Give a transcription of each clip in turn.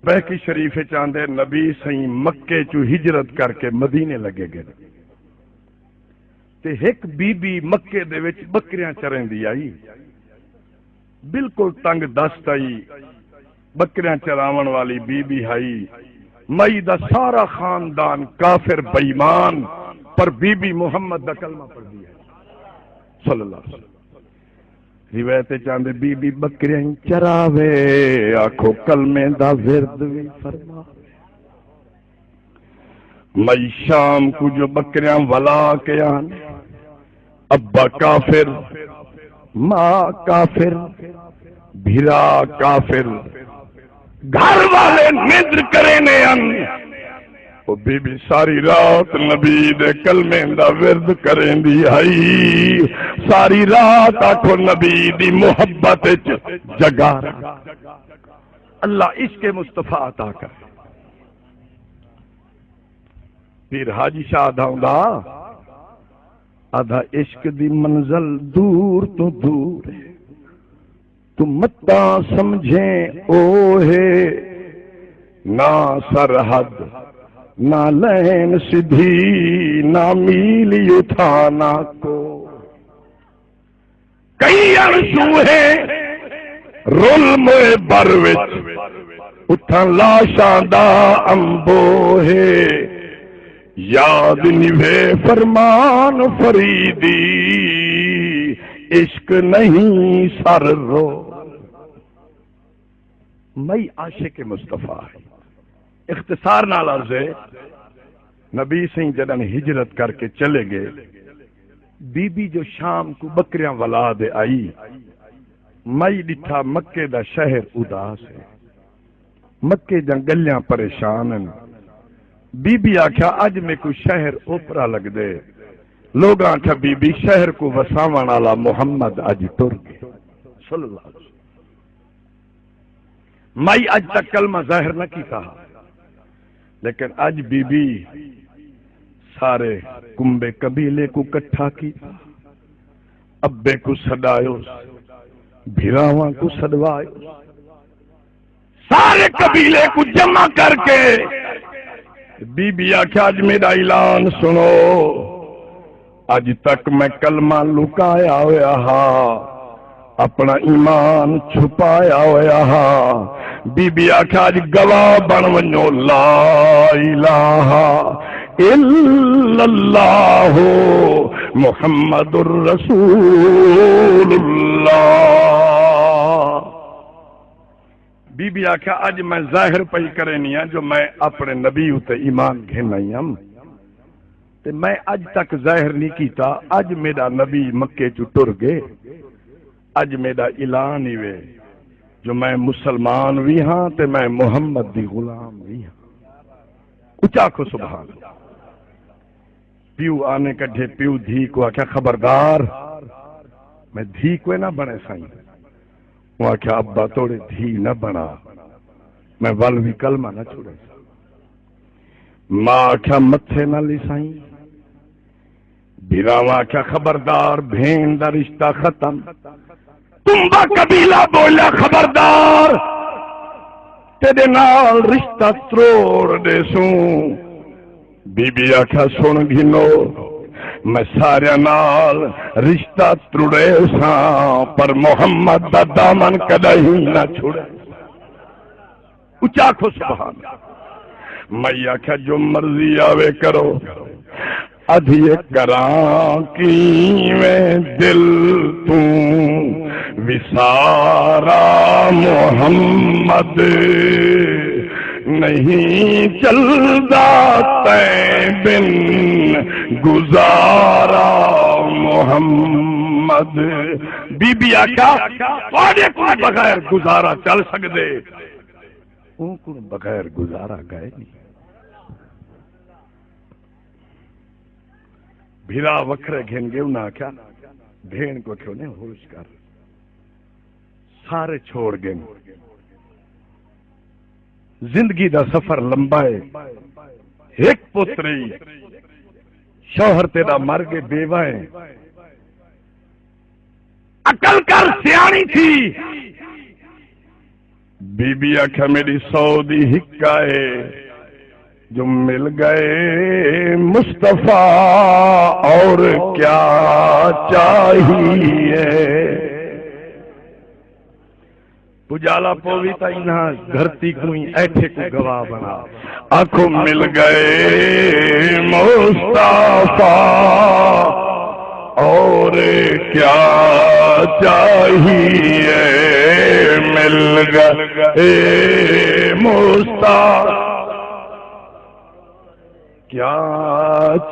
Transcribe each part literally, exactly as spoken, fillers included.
بہکی شریف اچ آندے، نبی سئیں مکے چوں ہجرت کر کے مدینے لگے ڳئے تے ہک بی بی مکے دے وچ ٻکریاں چریندی آئی، بالکل تنگ دست آئی، ٻکریاں چراوݨ والی بی بی ہئی۔ مئی دا سارا خاندان کافر بےایمان، پر بی بی محمد دا کلمہ پڑھدی ہئی صلی اللہ علیہ وسلم۔ روایت اچ آندے، بی بی ٻکریاں ہی چراوے، آکھو کلمے دا ورد وی فرماوے۔ مئی شام کوں جو ٻکریاں ولا کے آن، ابا کافر، ماء کافر، بھرا کافر، گھر والے نندر کریندے ہن۔ او بی بی ساری رات نبی دے کلمے دا ورد کریندی ہئی۔ ساری رات آکھو نبی دی محبت اچ جگارا۔ اللہ عشق مصطفیٰ عطا کرے۔ پیر حاجی شاہ دا ہوندا، آدھا عشق دی منزل دور توں دور ہے، توں متاں سمجھیں او ہے، نہ سرحد، نہ لین سدھی، نہ میل اتھاں نہ کو۔ کئی اݨ سوہے رل موئے بر وچ، اتھاں لاشاں دا امبو ہے۔ یاد نبھے فرمان فریدی، عشق نہیں سر رو۔ مئی عاشق مصطفیٰ ہے۔ اختصار نال عرض ہے، نبی سئیں جݙݨ ہجرت کر کے چلے ڳئے، بی بی جو شام کوں ٻکریاں ولا دے آئی، مئی ݙٹھا مکے دا شہر اداس ہے، مکے دیاں ڳلیاں پریشان ہن۔ بی بی آکھیا، اڄ میکوں شہر اوپرا لڳدے۔ لوگاں آکھیا، بی بی، شہر کوں وساوݨ آلا محمد اڄ ٹر ڳئے صلی اللہ علیہ وسلم۔ مائی اڄ تک کلمہ ظاہر نہ کیتا ہا، لیکن اڄ بی بی سارے کنبے قبیلے کوں کٹھا کیتا، ابے کوں سݙایوس، بھراواں کوں سݙوایوس، سارے قبیلے کوں جمع کر کے بی بی آکھیا، اڄ میݙا اعلان سݨو۔ اڄ تک میں کلمہ لکایا ہویا ہا، اپݨا ایمان چھپایا ہویا ہا۔ بی بی آکھیا، اڄ گواہ بݨ ونڄو، لا الہ الا اللہ محمد رسول اللہ۔ بی بی آکھیا، اڄ میں ظاہر پئی کرینی ہاں جو میں اپݨے نبی اتے ایمان گھن آئی ہم، تے میں اڄ تک ظاہر نہیں کیتا۔ اڄ میݙا نبی مکے چوں ٹر ڳئے، اڄ میݙا اعلان ہی وے جو میں مسلمان وی ہاں تے میں محمد دی غلام وی ہاں۔ اچا آکھو سبحان اللہ۔ پیو آنے کڈھے، پیو دھی کوں آکھیا، خبردار، میں دھی کوئے نہ بݨے سائیں۔ اوں آکھیا، ابا توڑے دھی نہ بݨا، میں ول وی کلمہ نہ چھوڑے سائیں۔ ماں آکھیا، متھے نہ لی سائیں۔ بھراواں آکھیا، خبردار، بھین دا رشتہ ختم۔ تمبا قبیلہ بولیا، خبردار، تیݙے نال رشتہ تروڑ ݙیسوں۔ بی بی آکھیا، سݨ گھنو، میں ساریاں نال رشتہ تروڑیساں، پر محمد دا دامن کݙاہیں نہ چھوڑیساں۔ اچا آکھو سبحان اللہ۔ میں آکھیا، جو مرضی آوے کرو، ادھی کراں کیویں دل توں وسارا محمد، نہیں چلدا تیں بن گزارا محمد۔ بی بی آکھیا، تہاݙے کوں بغیر گزارا چل سڳدے، اوں کوں بغیر گزارا ڳئے نہیں۔ بھرا وکھرے گھن ڳئے، انہاں آکھیا، بھیݨ کوں آکھیو نے ہوش کر، سارے چھوڑ ڳئے۔ زندگی دا سفر لمبا ہے، ہک پتر ہئی، شوہر تیݙا مر ڳئے، بیوہ ہے، عقل کر سیاݨی تھی، بی بی آکھیا، میݙی سو دی ہک ہے جو مل گئے مصطفیٰ، اور کیا چاہیے؟ پجالا پووی تاں انہاں دھرتی کوں ہی ایٹھے کوں گواہ بݨا۔ آکھو، مل گئے مصطفیٰ، اور کیا چاہیے؟ مل گئے مصطفیٰ، کیا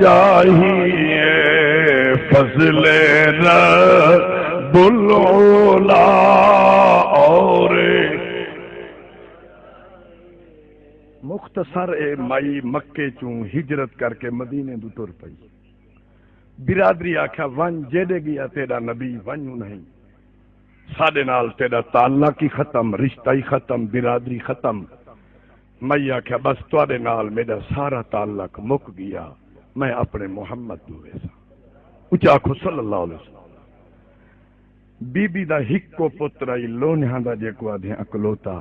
چاہیے؟ فضل رب العلا۔ اور مختصر اے، مائی مکے چوں ہجرت کر کے مدینے دو ٹر پئی۔ برادری آکھیا، ونڄ جیݙے ڳیا تیݙا نبی، ونڄ انہیں، ساݙے نال تیݙا تعلق ہی ختم، رشتہ ہی ختم، برادری ختم۔ مائی آکھیا، بس تہاݙے نال میݙا سارا تعلق مک ڳیا، میں اپݨے محمد دو ویساں۔ اچا آکھو، صلی اللہ علیہ وسلم۔ بی بی دا ہکو پتر ہئی، لونہیاں دا، جیکوں آہدے اکلوتا۔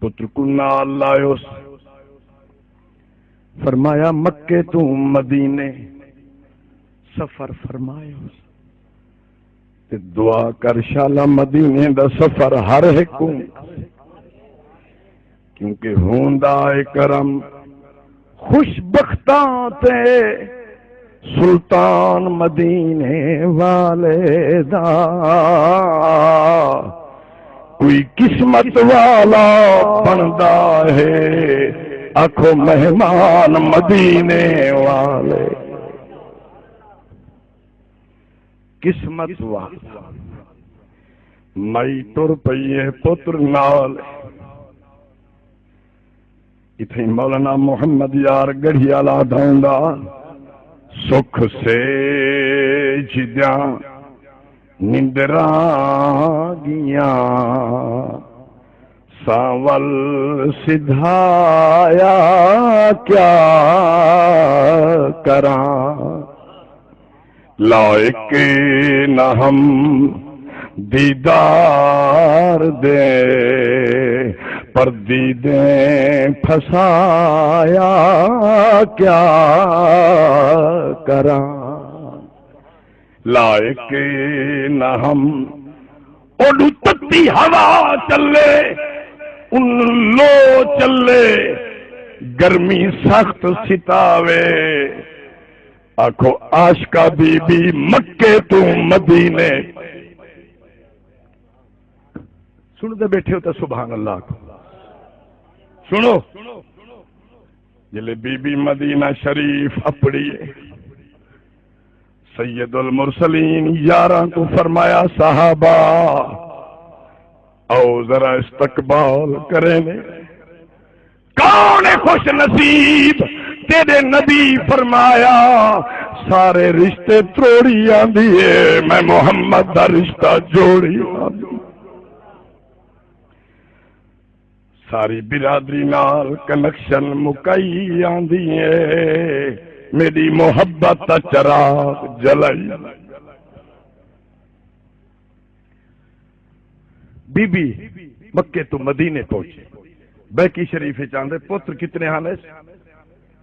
پتر کوں نال لایوس، فرمایا، مکے توں مدینے سفر فرمایوس تے دعا کر، شالا، مدینے دا سفر ہر ہک کوں، کیونکہ ہوندا ہے کرم خوش بختاں تے سلطان مدینے والے دا۔ کوئی قسمت والا بݨدا ہے، آکھو، مہمان مدینے والے۔ قسمت والا۔ مائی ٹر پئی ہے پتر نال۔ اتھیں مولانا محمد یار گڑھی والا آہدا ہوندا، سکھ سیج دیاں نندراں ڳیاں، سانول سدھایا کیا کراں۔ لائق نہ ہم دیدار دے، پر دیدیں پھسایا کیا کراں۔ لائق نہ ہم، اوݙو تتی ہوا چلے، ان لو چلے، گرمی سخت ستاوے۔ آکھو، عاشقہ بی بی مکے توں مدینے۔ سݨدے ٻیٹھے ہو تاں سبحان اللہ آکھو۔ سݨو، جلے بی بی مدینہ شریف اپڑی ہے، سید المرسلین یاراں کوں فرمایا، صحابہ، آؤ ذرا استقبال کریں نے۔ کون ہے خوش نصیب؟ تیرے نبی فرمایا، سارے رشتے تروڑی آندی ہے، میں محمد دا رشتہ جوڑی آندی۔ ساری برادری نال کنکشن مکائی آندی ہے، میری محبت دا چراغ جلائی۔ بی بی مکے تو مدینے پہنچے، بیکی شریف وچ آندے، پتر کتنے ہن؟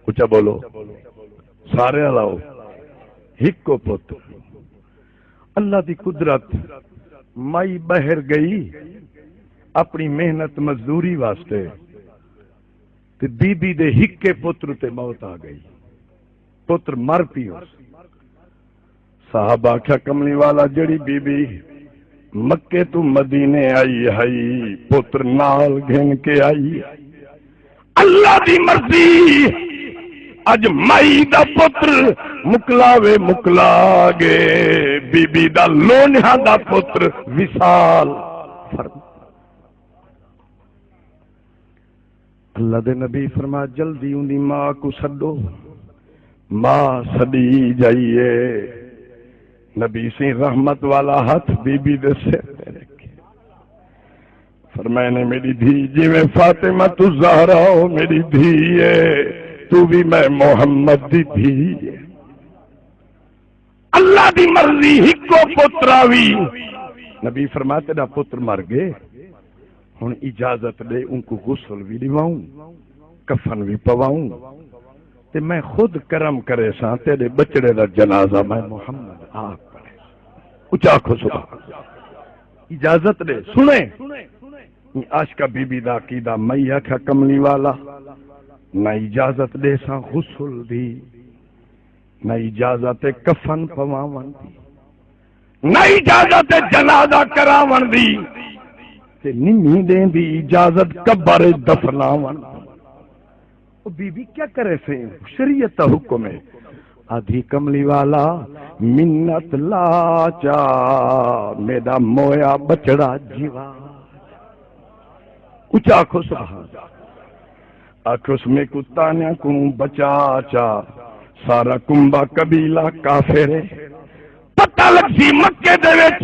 اچا بولو، سارے الاؤ، ہکو پتر۔ اللہ دی قدرت، مائی ٻاہر ڳئی اپݨی محنت مزدوری واسطے، تے بی بی دے ہکے پتر تے موت آ ڳئی، پتر مر پیوس۔ صحابہ آکھیا، کملی والا، جیڑھی بی بی مکے توں مدینے آئی ہئی، پتر نال گھن کے آئی۔ اللہ دی مرضی، اڄ مائی دا پتر مکلاوے مکلا ڳئے، بی بی دا لونہاں دا پتر وصال فرما۔ اللہ دے نبی فرمایا، جلدی اوندی ماں کوں سݙو، ماں سݙی جائی ہے۔ نبی سئیں رحمت والا ہتھ بی بی دے سر تے رکھے، فرمائے نے، میری دھی، جویں فاطمہ الزہرا ہو میری دھی ہے، تو بھی میں محمد دی دھی ہے۔ اللہ دی مرضی، ہکو پتر آوی۔ نبی فرمایا، تیرا پتر مر گئے۔ ہݨ اجازت ݙے، اونکوں غسل وی ݙیواؤں، کفن وی پواؤں، تے میں خود کرم کریساں، تیݙے ٻچڑے دا جنازہ میں محمد آپ پڑھے۔ اچا آکھو سبحان اللہ۔ اجازت ݙے، سݨے۔ ایں عاشقہ بی بی دا عقیدہ، میں آکھیا، کملی والا، نہ اجازت ݙیساں غسل دی، نہ اجازت کفن پواوݨ دی، نہ اجازت جنازہ کراوݨ دی، تے نی ݙیندی اجازت قبر دفناوݨ دی۔ او بی بی کیا کرے سئیں، شریعت دا حکم ہے۔ آدھی، کملی والا، منت لا چا، میݙا مویا ٻچڑا جیوا۔ اچا آکھو سبحان۔ آکھوس، میکوں طعنیاں کوں بچا چا، سارا کنبہ قبیلہ کافر ہے۔ پتہ لڳسی مکے دے وچ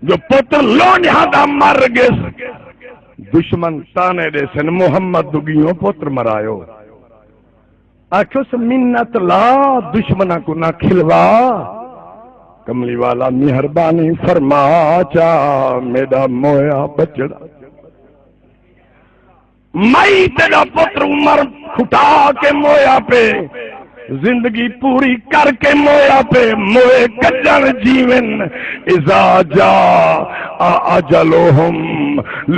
جو پتر لونڈیاں دا مر ڳس۔ دشمن طعنے ݙیسن، محمد دو ڳیوں پتر مرایو۔ آکھوس، منت لا، دشمناں کوں نہ کھلوا۔ کملی والا، مہربانی فرما چا، میݙا مویا ٻچڑا۔ مئی تیݙا پتر عمر کھٹا کے مویا پے، زندگی پوری کر کے مویا پے، موئے کڄݨ جیون۔ اذا جاء اجلهم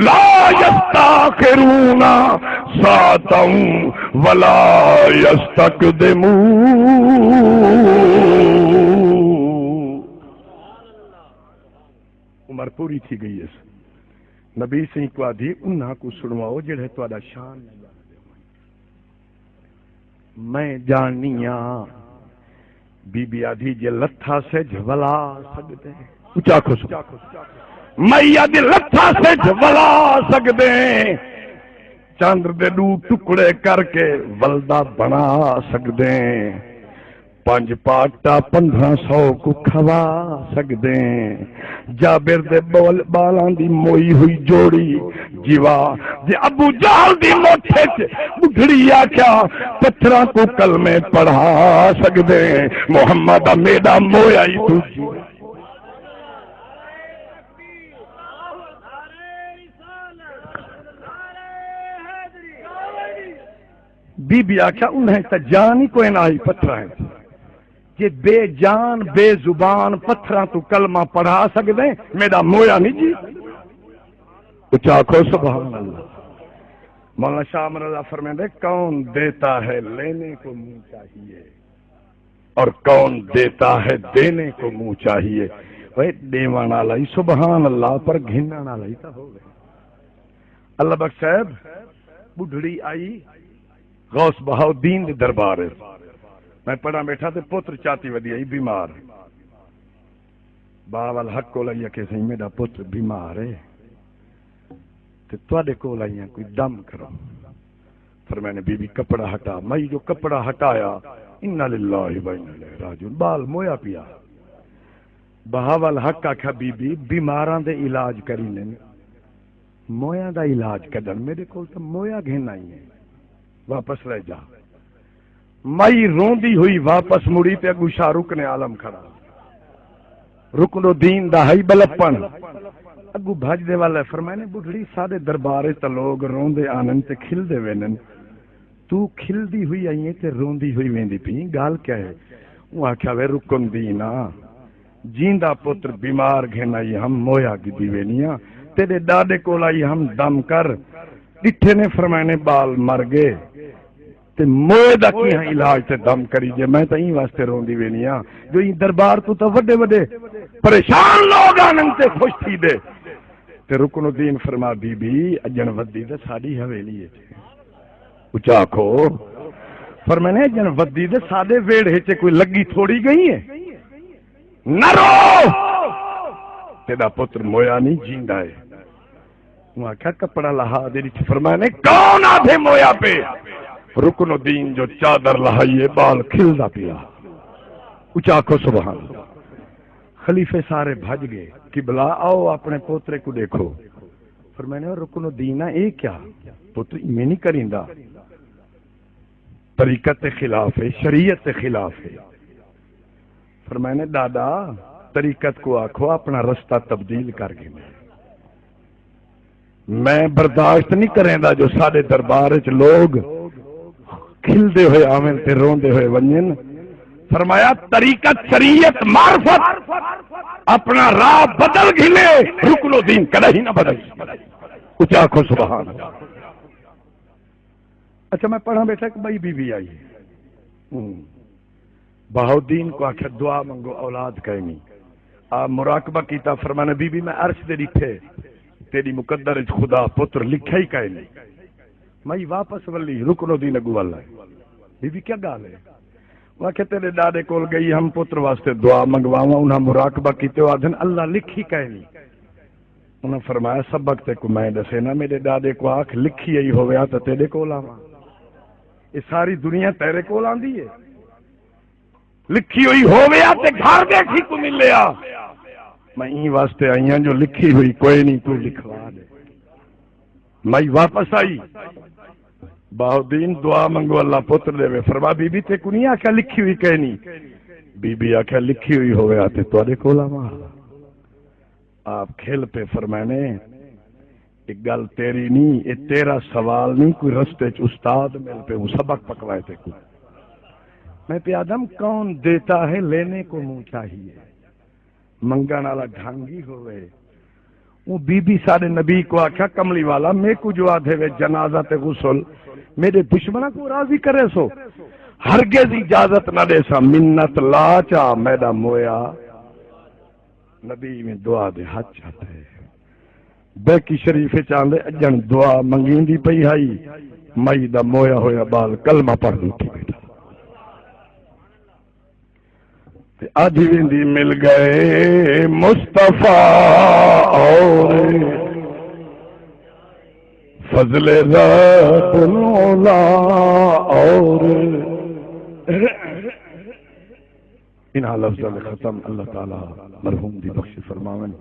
لا يستأخرون ساعة ولا يستقدمون۔ عمر پوری تھی ڳئی ہے۔ نبی سئیں کوں آدھی، انہاں کوں سݨواؤ جڑے تہاݙا شان نہ ڄاݨدے ہوون۔ میں ڄاݨنی آں۔ بی بی آدھی، جے لتھا سجھ ولا سڳدے۔ اچا آکھو سو۔ میں آدھی، لتھا سجھ ولا سڳدے، چندر دے ݙو ٹکڑے کر کے ولدا بݨا سڳدے، پنج پاٹا پندرہ سو کوں کھوا سڳدے۔ جابر دے ٻول، ٻالاں دی موئی ہوئی جوڑی جیوا، جے ابو جہل دی مٹھ اچ ٻڈھڑی آکھیا، پتھراں کوں کلمے پڑھا سڳدے۔ محمد میݙا مویا ہی توں جیوا۔ بی بی آکھیا، انہیں تاں جان ہی کوئی نہ آئی پتھراں اچ۔ جے بے جان، بے زبان پتھراں توں کلمہ پڑھا سڳدے، میݙا مویا نہیں جی۔ اچا آکھو سبحان اللہ۔ مولانا شاہ امر اللہ فرمیندے، کون دیتا ہے لینے کو منہ چاہیے، اور کون دیتا ہے دینے کو منہ چاہیے۔ اوئے ݙیوݨ والا ہی سبحان اللہ، پر گھنݨ والا ہی تاں ہووے۔ اللہ بخش صاحب، ٻڈھڑی آئی غوث بہاؤالدین دے دربار اچ۔ میں پڑھاں ٻیٹھا تے پتر چاتی ودی آئی بیمار۔ بہاوالحق کول آئی، آکھے، سئیں، میݙا پتر بیمار ہے تے تہاݙے کول آئی ہاں، کوئی دم کرو۔ فرمائے نے، بی بی کپڑا ہٹا۔ میں جو کپڑا ہٹایا، انا للہ و انا الیہ راجعون، ٻال مویا پیا۔ بہاوالحق آکھیا، بی بی، بیماراں دے علاج کریندن، مویاں دا علاج کݙن، میݙے کول تاں مویا گھن آئی ہیں، واپس لے جا۔ مائی روندی ہوئی واپس مڑی تے اڳوں شاہ رکن عالم کھڑا۔ رکن الدین دا ہئی ٻلپݨ، اڳوں بھڄدے ول آئے۔ فرمائے نے، ٻڈھڑی، ساݙے دربار اچ تاں لوگ روندے آندن تے کھلدے ویندن، توں کھلدی ہوئی آئی ہیں تے روندی ہوئی ویندی پئی، ڳالھ کیا ہے؟ اوں آکھیا، وے رکن الدین آ، جیندا پتر بیمار گھن آئی ہم، مویا گھدی وینی آں، تیݙے ݙاݙے کول آئی ہم، دم کر۔ ݙٹھے نے، فرمائے نے، ٻال مر ڳئے تے موئے دا کیہاں علاج تے دم کریجے؟ میں تاں ایں واسطے روندی وینی آں جو ایں دربار توں تاں وݙے وݙے پریشان لوگ آندن تے خوش تھیندے۔ تے رکن الدین فرما، بی بی، اڄݨ ودی تے ساݙی حویلی اچ ہے۔ اچا آکھو۔ فرمائے نے، اڄݨ ودی تے ساݙے ویڑھے اچ کوئی لڳی تھوڑی ڳئی ہے۔ نہ رو، تیݙا پتر مویا نہیں، جیندا ہے۔ اوں آکھیا، کپڑا لہا ݙے ݙٹھ۔ فرمائے نے، کون آدھے مویا پے؟ رکن الدین جو چادر لہائی ہے، ٻال کھلدا پیا۔ اچا آکھو سبحان اللہ۔ خلیفے سارے بھڄ ڳئے، قبلہ آؤ اپݨے پوترے کوں ݙیکھو۔ فرمائے نے، رکن الدین آ، اے کیا؟ پتر ایویں نہیں کریندا، طریقت دے خلاف ہے، شریعت دے خلاف ہے۔ فرمائے نے، ݙاݙا، طریقت کوں آکھو اپݨا رستہ تبدیل کر گھنے۔ میں برداشت نہیں کریندا جو ساڈے دربار وچ لوگ کھلدے ہوئے آون تے روندے ہوئے ونجن۔ فرمایا، طریقت، شریعت، معرفت اپنا راہ بدل گھنے، رکن الدین کدی نہ بدل۔ اچا آکھو سبحان اللہ۔ اچھا، میں پڑھاں بیٹھا، ایک بئی بی بی آئی۔ ہوں۔ بہاؤالدین کو آکھیا، دعا منگو، اولاد کائنی۔ آ مراقبہ کیتا، فرمانے، بی بی، میں عرش دے ڈٹھے، تیری مقدر وچ خدا پتر لکھیا ہی کائنی۔ میں واپس ولی، رکن الدین اگو والا ہے۔ بی بی، کیا گال ہے؟ وہ آکھیا، تیرے ڈاڈے کول گئی ہم پتر واسطے دعا منگواواں، انہاں مراقبہ کیتے، وہ آدھن، اللہ لکھی کائنی۔ انہاں فرمایا، سبق تیکوں میں ڈسینا، میڈے ڈاڈے کو آکھ، لکھی آئی ہووے آ تاں تیڈے کول آواں۔ اے ساری دنیا تیرے کول آندی ہے۔ لکھی ہوئی ہووے آ تے گھر دے کھی کو ملے آ۔ میں ایں واسطے آئی ہاں جو لکھی ہوئی کوئی نہیں، تو لکھوا دے۔ میں واپس آئی۔ بہاؤالدین، دعا منگو، اللہ پتر دے۔ فرما، بی بی، تیکوں نہیں آکھیا لکھی ہوئی کائنی؟ بی بی آکھیا، لکھی ہوئی ہووے آ تے تیڈے کول آواں۔ آپ کھل پے، فرمانے، اے گل تیری نہیں، اے تیرا سوال نہیں، کوئی رستے چ استاد مل پے، ہوں سبق پکوائے تیکوں۔ میں پیا آدم، کون دیتا ہے، لینے کو منہ چاہیے۔ منگن والا ڈھنگ ہی ہوئے۔ وہ بی بی ساڈے نبی کو آکھیا، کملی والا، میکوں جو آدھے وے جنازہ تے غسل، میڈے دشمناں کو راضی کرے سو؟ ہرگز اجازت نہ ڈیساں، منت لا چا میڈا مویا۔ نبی میں دعا دے ہتھ چاتے۔ بیکی شریف وچ آندے، اڄݨ دعا منگیندی پئی ہئی، مئی دا مویا ہویا ٻال کلمہ پڑھ ݙے اٹھی ٻیٹھا۔ تے آدھی ویندی، مل گئے مصطفیٰ اور فضل رب العلا اور۔ انہاں لفظاں دے ختم اللہ تعالیٰ مرحوم دی بخش فرماون۔